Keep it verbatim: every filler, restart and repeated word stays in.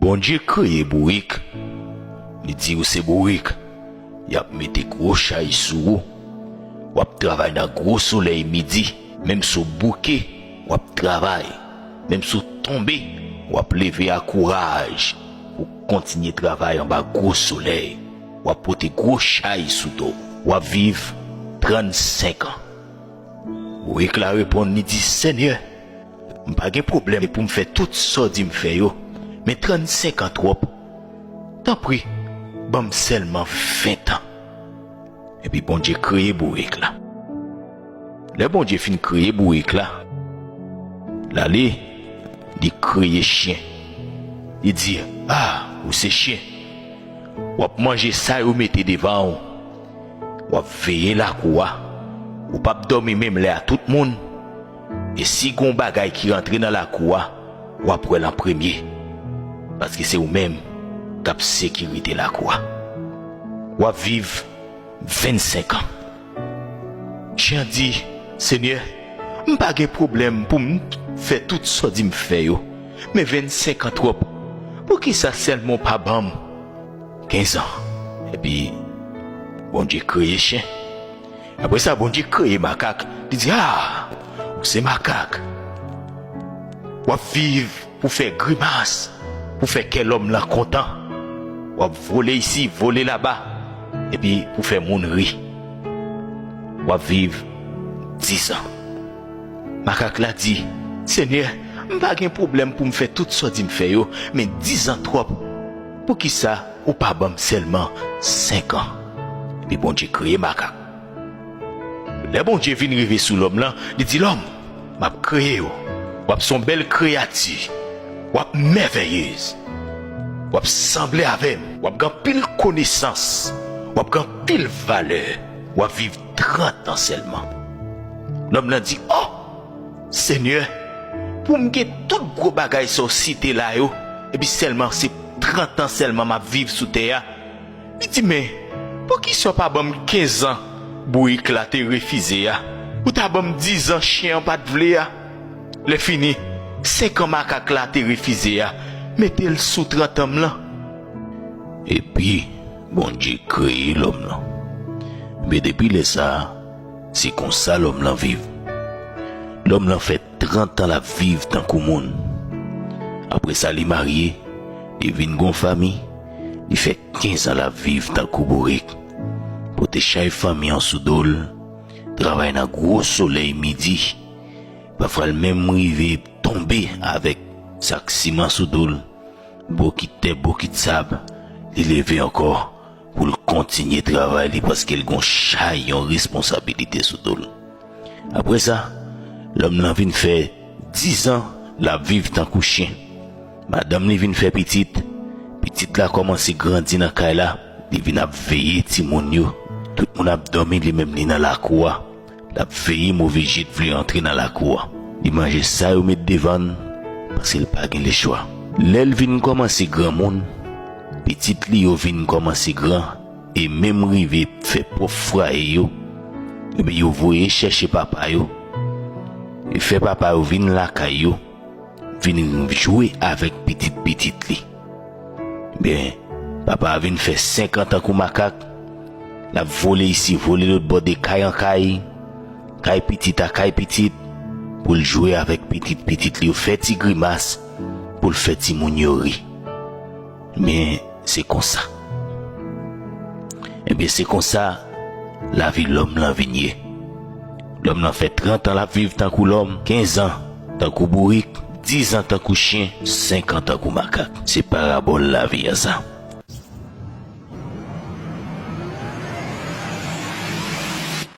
Bondye kreye bourik. Li di ou se bourik. Y ap mete gwo chay sou ou. W ap travay nan gwo solèy midi. Menm si w bouke, w ap travay. Menm si w tonbe, w ap leve ak kouraj pou w kontinye travay anba gwo solèy. W ap pote gwo chay sou do w. W ap viv trannsenk an. Bourik la reponn, li di, Senyè, m pa gen pwoblèm pou m fè tout sa w di m fè yo, men trannsenk an twòp. Tanpri, ban m sèlman ven tan. Epi Bondye kreye bourik la. Lè Bondye fin kreye bourik la, l ale, li kreye chen. Li di, A, ou se chen. W ap manje sa yo mete devan w. W ap veye lakou a. Ou p ap dòmi menm lè a tout moun. E si gon bagay ki rantre nan lakou a, w ap wè l an premye. Paske se ou menm k ap sekirite lakou a. W ap viv vennsenk an. Chen an di, Senyè, m pa gen pwoblèm pou m fè tout sa w di m fè yo, men vennsenk an twòp. Poukisa sèlman w pa ban m kenz an? Epi, Bondye kreye chen. Apre sa, Bondye kreye makak. Li di, A, ou se makak. W ap viv pou fè grimas, pou fè kè lòm lan kontan. W ap vole isi, vole laba, epi pou fè moun ri. W ap viv diz an. Makak la di, Senyè, m pa gen pwoblèm pou m fè tout sa w di m fè yo, men diz an twòp. Poukisa ou pa ban m sèlman senk an? Epi Bondye kreye makak. Lè Bondye vin rive sou lòm lan, li di, Lòm, m ap kreye w. W ap se yon bèl kreyati. W ap mèvèyez. W ap sanble avè m. W ap gen anpil konesans. W ap gen anpil valè. W ap viv trant an sèlman. Lòm lan di, O, Senyè, pou m gen tout gwo bagay sa w site la yo, epi sèlman se trant an sèlman m ap viv sou tè a. Li di, Men, poukisa w pa ban m kenz an bourik la te refize a? Ou ta ban m diz an chen an pa t vle a? Lèfini, senk an makak la te refize a, mete l sou trant an m lan. Epi, Bondye kreye lòm lan. Men depi lè sa a, se konsa lòm lan viv. Lòm lan fè trant an l ap viv tankou moun. Apre sa, li marye, li vin gon fanmi, li fè kenz an l ap viv tankou bourik. Pote chay fanmi an sou do l, travay nan gwo solèy midi. Pafwa l menm rive tonbe avèk sak siman sou do l, bokit tè, bokit sab, li leve ankò pou l kontinye travay li paske l gon chay, yon responsabilite sou do l. Apre sa, lòm lan vin fè diz an l ap viv tankou chen. Madanm li vin fè pitit. Pitit la kòmanse grandi nan kay la. Li vin ap veye timoun yo. Tout moun ap dòmi, li menm li nan lakou a. L ap veye move je t vle antre nan lakou a. Li manje sa yo met devan l, paske l pa gen lechwa. Lè l vin kòmanse granmoun, pitit li yo vin kòmanse gran, e menm rive fè pwòp fwaye yo, epi yo voye chèche papa yo, e fè papa yo vin lakay yo, vin jwe avèk pitit pitit li. Ebyen, papa a vin fè senk an tankou makak, l ap vole isi, vole lòt bò, de kay an kay, kay pitit a kay pitit, pou l jwe avèk pitit pitit li yo, fè ti grimas, pou l fè timoun yo ri. Men, se konsa. Ebyen, se konsa lavi lòm lan vin ye. Lòm lan fè trant an l ap viv tankou lòm, kenz an tankou bourik, diz an tankou chen, senk an tankou makak. Se parabòl lavi a sa.